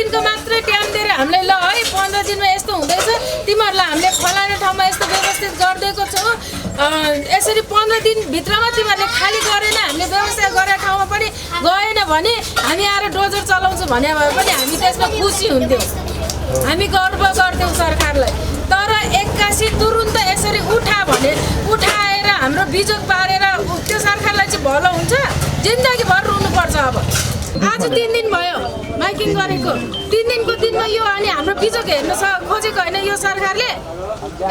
दिनको मात्र टाइम दिएर हामीलाई ल है 15 दिनमा यस्तो हुँदैछ तिमीहरूलाई हामीले फलाने ठाउँमा यस्तो व्यवस्थित गरिदिएको छौँ यसरी 15 दिनभित्रमा तिमीहरूले खाली गरेन हामीले व्यवस्था गरेर ठाउँमा पनि गएन भने हामी आएर डोजर चलाउँछौँ भने भए पनि हामी त्यसमा खुसी हुन्थ्यौँ हामी गर्व गर्थ्यौँ सरकारलाई तर एक्कासी तुरुन्त यसरी उठाएर हाम्रो बिजोग पारेर त्यो सरकारलाई चाहिँ भलो हुन्छ जिन्दगीभर रुनुपर्छ अब आज 3 दिन भयो माइकिङ गरेको 3 दिनको दिनमा यो अनि हाम्रो बिजोग हेर्न खोजेको होइन यो सरकारले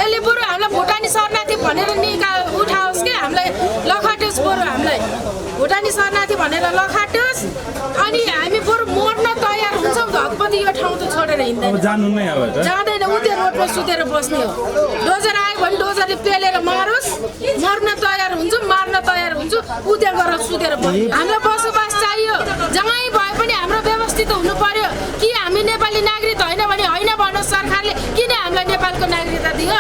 यसले बरु हामीलाई भुटानी शरणार्थी भनेर उठाओस् कि हामीलाई लखाटोस् बरु हामीलाई भुटानी शरणार्थी भनेर लखाटोस् अनि हामी बरु मर्न तयार हुन्छौँ धकपति यो ठाउँ त छोडेर हिँड्दैन जाँदैन उतै रोडमा सुतेर बस्ने हो डोजर आयो भने डोजरले पेलेर मारोस् मर्न तयार हुन्छौँ मार्न तयार हुन्छौँ उतै गएर सुतेर बस्ने हामीलाई बसोबास चाहियो जहाँ भए पनि हाम्रो व्यवस्थित हुनु पर्यो कि हामी नेपाली नागरिक होइन भने होइन भन्नुहोस् सरकारले किन हामीलाई नेपालको नागरिकता दियो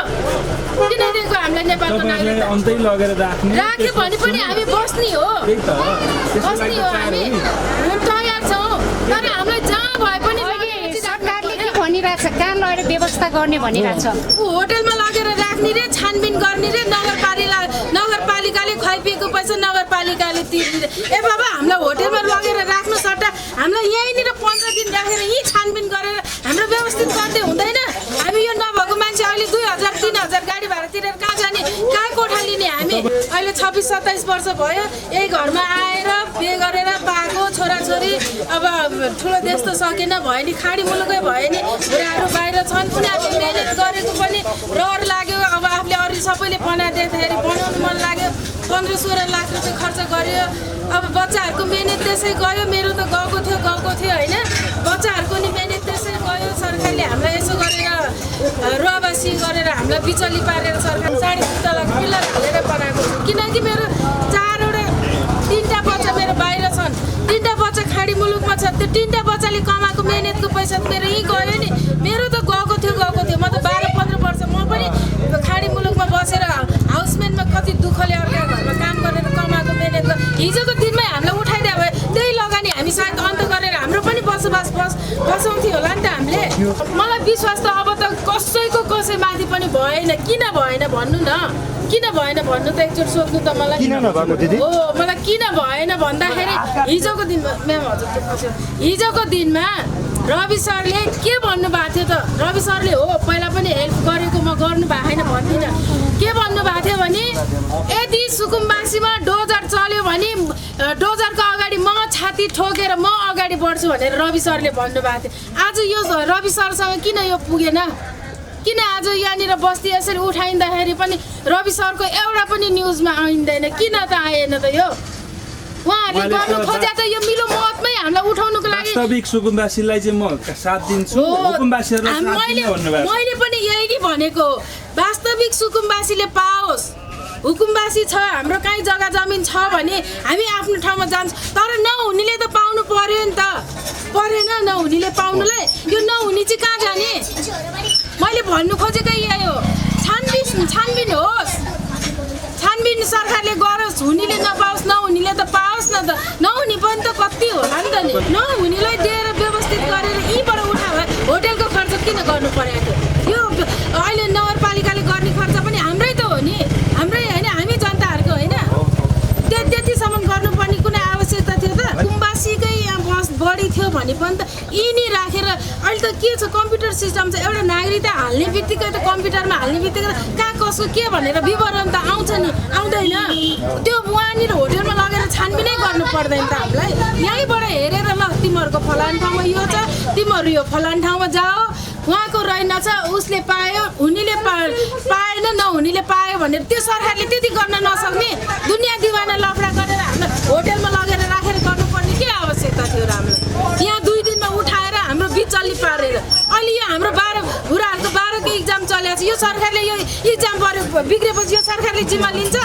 किन दिएको हामीलाई नेपालको नागरिकता राख्यो भने पनि हामी बस्ने हो हामी तयार छौँ तर हामीलाई जहाँ भए पनि सरकारले के भनिरहेछ कहाँ लगेर व्यवस्था गर्ने भनिरहेछ होटलमा लगेर राख्ने रे छानबिन गर्ने रे नगरपालिकाले खुवाइपिएको पैसा नगरपालिकाले तिर्ने ए बाबा हामीलाई होटलमा लगेर राख्नु सट्टा हामीलाई यहीँनिर 15 दिन राखेर यहीँ छानबिन गरेर हाम्रो व्यवस्थित गर्दै हुँदैन हामी यो नभएको मान्छे अहिले 2000 3000 गाडी भाडा तिरेर कहाँ जाने कहाँ कोठा लिने हामी अहिले 26-27 वर्ष भयो यही घरमा आएर बिहे गरेर पाएको छोराछोरी अब ठुलो देश त सकेन भयो नि खाडी मुलुकै भयो नि बुढाहरू बाहिर छन् उनीहरूले मेहनत गरेको पनि रहर लाग्यो अब आफूले अरू सबैले बनाइदिँदाखेरि बनाउनु मन लाग्यो 15-16 लाख रुपियाँ खर्च गर्यो अब बच्चाहरूको मेहनत त्यसै गयो मेरो त गएको थियो होइन बच्चाहरूको नि मेहनत त्यसै गयो सरकारले हामीलाई यसो गरेर रुवाबासी गरेर हामीलाई बिचली पारेर सरकार 7.5 तलाक पिल्लर हालेर बनाएको छ किनकि मेरो 3टा बच्चा मेरो बाहिर छन् 3टा बच्चा खाडी मुलुकमा छ त्यो 3टा बच्चाले कमाएको मेहनतको पैसा मेरो यहीँ गयो नि मेरो त गएको थियो म त 12-15 वर्ष म पनि खाडी मुलुकमा बसेर हाउसमेनमा कति दुःखले अर्का घरमा काम गरेर कमाएको मेहनत हिजोको दिनमै हामीलाई उठाइदियो भए त्यही लगानी हामी सायद अन्त गरेर हाम्रो पनि बसोबास बसाउँथ्यो होला नि त हामीले मलाई विश्वास त अब त कसै माथि पनि भएन किन भएन भन्नु न किन भएन भन्नु त एकचोटि सोध्नु त मलाई हो मलाई किन भएन भन्दाखेरि हिजोको दिनमा रवि सरले के भन्नुभएको थियो त रवि सरले हो पहिला पनि हेल्प गरेको म गर्नु भएको छैन भन्दिनँ के भन्नुभएको थियो भने यदि सुकुम्बासीमा डोजर चल्यो भने डोजरको अगाडि म छाती ठोकेर म अगाडि बढ्छु भनेर रवि सरले भन्नुभएको थियो आज यो रवि सरसँग किन यो पुगेन किन आज यहाँनिर बस्ती यसरी उठाइँदाखेरि पनि रवि सरको एउटा पनि न्युजमा आइँदैन किन त आएन त यो उहाँहरूले गर्नु खोजे त यो मिलो मतमै हामीलाई उठाउनुको लागि वास्तविक सुकुम्बासीलाई चाहिँ म साथ दिन्छु हुकुमबासीहरुलाई साथ दिनु भन्नुभएको मैले पनि यही नै भनेको वास्तविक सुकुम्बासीले पाओस् हुकुमबासी छ हाम्रो कहीँ जग्गा जमिन छ भने हामी आफ्नो ठाउँमा जान्छ तर नहुनेले त पाउनु पर्यो नि त परेन नहुनेले पाउनुलाई यो नहुने चाहिँ कहाँ जाने मैले भन्नु खोजेकै यही हो छानबिन होस् छानबिन सरकारले गरोस् हुनेले नपाओस् नहुनेले त पाओस् न त नहुने पनि त कति होला नि त नि नहुनेलाई दिएर व्यवस्थित गरेर यहीँबाट उठायो होटलको खर्च किन गर्नु परेको यो अहिले नगरपालिकाले गर्ने खर्च पनि हाम्रै त हो नि हाम्रै होइन हामी जनताहरूको होइन त्यतिसम्म गर्नुपर्ने कुनै आवश्यकता थियो त कुम्बासीकै बढी थियो भने पनि त यिनी राखेर अहिले त के छ कम्प्युटर सिस्टम छ एउटा नागरिकता हाल्ने बित्तिकै त कम्प्युटरमा हाल्ने बित्तिकै कहाँ कसो के भनेर विवरण त आउँछ नि आउँदैन त्यो वहाँनिर होटलमा लगेर छानबिनै गर्नु पर्दैन त हामीलाई यहीँबाट हेरेर ल तिमीहरूको फलान ठाउँमा यो छ तिमीहरू यो फलान ठाउँमा जाओ उहाँको रहेनछ उसले पायो हुनेले पाएन नहुनेले पायो भनेर त्यो सरकारले त्यति गर्न नसक्ने दुनियाँ दिवाना लफडा गरेर हामीलाई होटलमा लगेर राखेर गर्नुपर्ने के आवश्यकता थियो र हामीलाई यहाँ 2 दिनमा उठाएर हाम्रो बिचल्ली पारेर अहिले यो हाम्रो बुढाहरूको 12को इक्जाम चलेको छ यो सरकारले यो इक्जाम बिग्रेपछि यो सरकारले जिम्मा लिन्छ